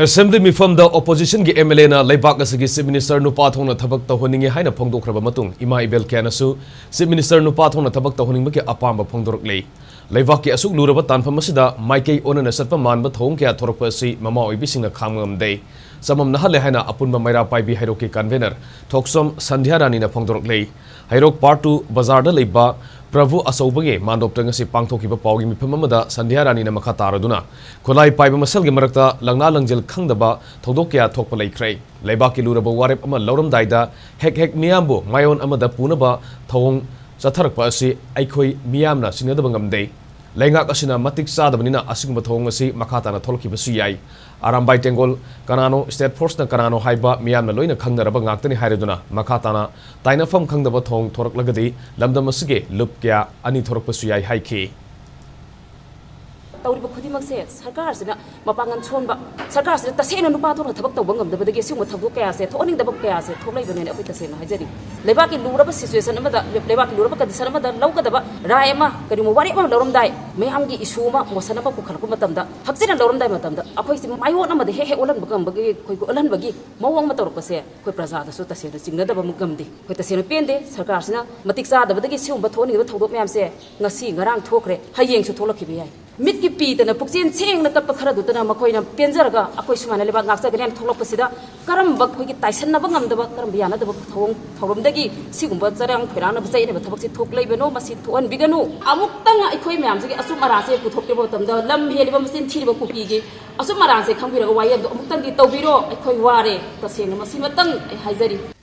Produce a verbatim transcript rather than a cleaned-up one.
Assembly ꯃꯤꯐꯝꯗ ꯑꯣꯄꯣꯖꯤꯁꯟꯒꯤ M L ꯑꯦꯅ ꯂꯩꯕꯥꯛ ꯑꯁꯤꯒꯤ ꯆꯤꯐ ꯃꯤꯅꯤꯁꯇꯔ ꯅꯨꯄꯥ ꯊꯣꯛꯅ ꯊꯕꯛ ꯇꯧꯍꯟꯅꯤꯡꯉꯤ ꯍꯥꯏꯅ ꯐꯣꯡꯗꯣꯛꯈ꯭ꯔꯕ ꯃꯇꯨꯡ, ꯏꯃꯥ ꯏꯕꯦꯜ ꯀꯌꯥꯅꯁꯨ ꯆꯤꯐ ꯃꯤꯅꯤꯁꯇꯔ ꯅꯨꯄꯥ ꯊꯣꯛꯅ ꯊꯕꯛ ꯇꯧꯍꯟꯅꯤꯡꯕꯒꯤ ꯑꯄꯥꯝꯕ ꯐꯣꯡꯗꯣꯔꯛꯂꯤ꯫ ꯂꯩꯕꯥꯛꯀꯤ ꯑꯁꯨꯛ ꯂꯨꯔꯕ ꯇꯥꯟꯐꯝ ꯑꯁꯤꯗ ꯃꯥꯏꯀꯩ ꯑꯣꯟꯅꯅ ꯆꯠꯄ ꯃꯥꯟꯕ ꯊꯧꯑꯣꯡ ꯀꯌꯥ ꯊꯣꯔꯛꯄ ꯑꯁꯤ ꯃꯃꯥ ꯑꯣꯏꯕꯤꯁꯤꯡꯅ ꯈꯥꯡꯕ ꯉꯝꯗꯦ꯫ ꯆꯃꯝꯅꯍꯜꯂꯦ ꯍꯥꯏꯅ ꯑꯄꯨꯟꯕ ꯃꯩꯔꯥ ꯄꯥꯏꯕꯤ ꯍꯩꯔꯣꯛꯀꯤ ꯀꯟꯚꯦꯅꯔ ꯊꯣꯛꯆꯣꯝ ꯁꯟꯙ꯭ꯌꯥ ꯔꯥꯅꯤꯅ ꯐꯣꯡꯗꯣꯔꯛꯂꯤ꯫ ꯍꯩꯔꯣꯛ ꯄꯥꯔꯠ ꯇꯨ ꯕꯖꯥꯔꯗ ꯂꯩꯕ ꯄ꯭ꯔꯚꯨ ꯑꯆꯧꯕꯒꯤ ꯃꯥꯟꯗꯣꯞꯇ ꯉꯁꯤ ꯄꯥꯡꯊꯣꯛꯈꯤꯕ ꯄꯥꯎꯒꯤ ꯃꯤꯐꯝ ꯑꯃꯗ ꯁꯟꯙ꯭ꯌꯥ ꯔꯥꯅꯤꯅ ꯃꯈꯥ ꯇꯥꯔꯗꯨꯅ, ꯈꯨꯠꯂꯥꯏ ꯄꯥꯏꯕ ꯃꯁꯦꯜꯒꯤ ꯃꯔꯛꯇ ꯂꯪꯅꯥ ꯂꯪꯖꯦꯜ ꯈꯪꯗꯕ ꯊꯧꯗꯣꯛ ꯀꯌꯥ ꯊꯣꯛꯄ ꯂꯩꯈ꯭ꯔꯦ꯫ ꯂꯩꯕꯥꯛꯀꯤ ꯂꯨꯔꯕ ꯋꯥꯔꯦꯞ ꯑꯃ ꯂꯧꯔꯝꯗꯥꯏꯗ ꯍꯦꯛ ꯍꯦꯛ ꯃꯤꯌꯥꯝꯕꯨ ꯃꯥꯏꯑꯣꯟ ꯑꯃꯗ ꯄꯨꯅꯕ ꯊꯧꯑꯣꯡ ꯆꯠꯊꯔꯛꯄ ꯑꯁꯤ ꯑꯩꯈꯣꯏ ꯃꯤꯌꯥꯝꯅ ꯆꯤꯡꯅꯗꯕ ꯉꯝꯗꯦ꯫ ꯂꯩꯉꯥꯛ ꯑꯁꯤꯅ ꯃꯇꯤꯛ ꯆꯥꯗꯕꯅꯤꯅ ꯑꯁꯤꯒꯨꯝꯕ ꯊꯧꯑꯣꯡ ꯑꯁꯤ ꯃꯈꯥ ꯇꯥꯅ ꯊꯣꯛꯂꯛꯈꯤꯕꯁꯨ ꯌꯥꯏ꯫ ꯑꯔꯥꯝꯕꯥꯏ ꯇꯦꯡꯒꯣꯜ ꯀꯅꯥꯅꯣ, ꯁ꯭ꯇꯦꯠ ꯐꯣꯔꯁꯅ ꯀꯅꯥꯅꯣ ꯍꯥꯏꯕ ꯃꯤꯌꯥꯝꯅ ꯂꯣꯏꯅ ꯈꯪꯅꯔꯕ ꯉꯥꯛꯇꯅꯤ ꯍꯥꯏꯔꯗꯨꯅ ꯃꯈꯥ ꯇꯥꯅ ꯇꯥꯏꯅꯐꯝ ꯈꯪꯗꯕ ꯊꯧꯑꯣꯡ ꯊꯣꯔꯛꯂꯒꯗꯤ ꯂꯝꯗꯝ ꯑꯁꯤꯒꯤ ꯂꯨꯞ ꯀꯌꯥ ꯑꯅꯤ ꯊꯣꯔꯛꯄꯁꯨ ꯌꯥꯏ ꯍꯥꯏꯈꯤ꯫ ꯇꯧꯔꯤꯕ ꯈꯨꯗꯤꯡꯃꯛꯁꯦ ꯁꯔꯀꯥꯔꯁꯤꯅ ꯃꯄꯥꯡꯒꯜ ꯁꯣꯟꯕ, ꯁꯔꯀꯥꯔꯁꯤꯅ ꯇꯁꯦꯡꯅ ꯅꯨꯄꯥ ꯊꯣꯛꯅ ꯊꯕꯛ ꯇꯧꯕ ꯉꯝꯗꯕꯗꯒꯤ ꯑꯁꯤꯒꯨꯝꯕ ꯊꯧꯗꯣꯛ ꯀꯌꯥꯁꯦ ꯊꯣꯛꯍꯟꯅꯤꯡꯗꯕ ꯀꯌꯥꯁꯦ ꯊꯣꯛꯂꯛꯏꯕꯅꯦꯅ ꯑꯩꯈꯣꯏ ꯇꯁꯦꯡꯅ ꯍꯥꯏꯖꯔꯤ꯫ ꯂꯩꯕꯥꯛꯀꯤ ꯂꯨꯔꯕ ꯁꯤꯆꯨꯋꯦꯁꯟ ꯑꯃꯗ, ꯂꯩꯕꯥꯛꯀꯤ ꯂꯨꯔꯕ ꯀꯟꯗꯤꯁꯟ ꯑꯃꯗ ꯂꯧꯒꯗꯕ ꯔꯥꯏ ꯑꯃ, ꯀꯔꯤꯒꯨꯝꯕ ꯋꯥꯔꯦꯞ ꯑꯃ ꯂꯧꯔꯝꯗꯥꯏ, ꯃꯌꯥꯝꯒꯤ ꯏꯁꯨ ꯑꯃ, ꯃꯣꯁꯟ ꯑꯃ ꯄꯨꯈꯠꯂꯛꯄ ꯃꯇꯝꯗ ꯍꯛꯆꯤꯟꯅ ꯂꯧꯔꯝꯗꯥꯏ ꯃꯇꯝꯗ ꯑꯩꯈꯣꯏꯁꯤ ꯃꯥꯏꯑꯣꯟ ꯑꯃꯗ ꯍꯦꯛ ꯍꯦꯛ ꯑꯣꯜꯍꯟꯕ ꯉꯝꯕꯒꯤ, ꯑꯩꯈꯣꯏ ꯑꯣꯜꯍꯟꯕꯒꯤ ꯃꯑꯣꯡ ꯑꯃ ꯇꯧꯔꯛꯄꯁꯦ ꯑꯩꯈꯣꯏ ꯄ꯭ꯔꯖꯥꯗꯁꯨ ꯇꯁꯦꯡꯅ ꯆꯤꯡꯅꯗꯕ ꯑꯃ ꯉꯝꯗꯦ꯫ ꯑꯩꯈꯣꯏ ꯇꯁꯦꯡꯅ ꯄꯦꯟꯗꯦ꯫ ꯁꯔꯀꯥꯔꯁꯤꯅ ꯃꯇꯤꯛ ꯆꯥꯗꯕꯗꯒꯤ ꯁꯤꯒꯨꯝꯕ ꯊꯣꯛꯍꯟꯈꯤꯕ ꯊꯧꯗꯣꯛ ꯃꯌꯥꯝꯁꯦ ꯉꯁꯤ ꯉꯔꯥꯡ ꯊꯣꯛꯈ꯭ꯔꯦ, ꯍꯌꯦꯡꯁꯨ ꯊꯣꯛꯂꯛꯈꯤꯕ ꯌꯥꯏ꯫ ꯃꯤꯠꯀꯤ ꯄꯤꯗꯅ ꯄꯨꯛꯆꯦꯜ ꯁꯦꯡꯅ ꯀꯞꯄ ꯈꯔꯗꯨꯇꯅ ꯃꯈꯣꯏꯅ ꯄꯦꯟꯖꯔꯒ ꯑꯩꯈꯣꯏ ꯁꯨꯃꯥꯏꯅ ꯂꯩꯕꯥꯛ ꯉꯥꯛꯆꯒꯅꯤ ꯍꯥꯏꯅ ꯊꯣꯛꯂꯛꯄꯁꯤꯗ ꯀꯔꯝꯕ ꯑꯩꯈꯣꯏꯒꯤ ꯇꯥꯏꯁꯟꯅꯕ ꯉꯝꯗꯕ, ꯀꯔꯝꯕ ꯌꯥꯅꯗꯕ ꯊꯧꯑꯣꯡ ꯊꯧꯔꯝꯗꯒꯤ ꯁꯤꯒꯨꯝꯕ ꯆꯔꯥꯡ ꯈꯣꯏꯔꯥꯡꯅꯕ ꯆꯩꯅꯕ ꯊꯕꯛꯁꯤ ꯊꯣꯛꯂꯛꯏꯕꯅꯣ? ꯃꯁꯤ ꯊꯣꯛꯍꯟꯕꯤꯒꯅꯨ꯫ ꯑꯃꯨꯛꯇꯪ ꯑꯩꯈꯣꯏ ꯃꯌꯥꯝꯁꯤꯒꯤ ꯑꯆꯨꯝ ꯑꯔꯥꯟꯁꯦ ꯄꯨꯊꯣꯛꯄꯤꯕ ꯃꯇꯝꯗ ꯂꯝ ꯍꯦꯜꯂꯤꯕ ꯃꯆꯤꯟ ꯊꯤꯔꯤꯕ ꯀꯨꯀꯤꯒꯤ ꯑꯆꯨꯝ ꯑꯔꯥꯟꯁꯦ ꯈꯪꯕꯤꯔꯒ ꯋꯥꯌꯦꯜꯗꯣ ꯑꯃꯨꯛꯇꯪꯗꯤ ꯇꯧꯕꯤꯔꯣ꯫ ꯑꯩꯈꯣꯏ ꯋꯥꯔꯦ, ꯇꯁꯦꯡꯅ ꯃꯁꯤꯃꯇꯪ ꯑꯩ ꯍꯥꯏꯖꯔꯤ꯫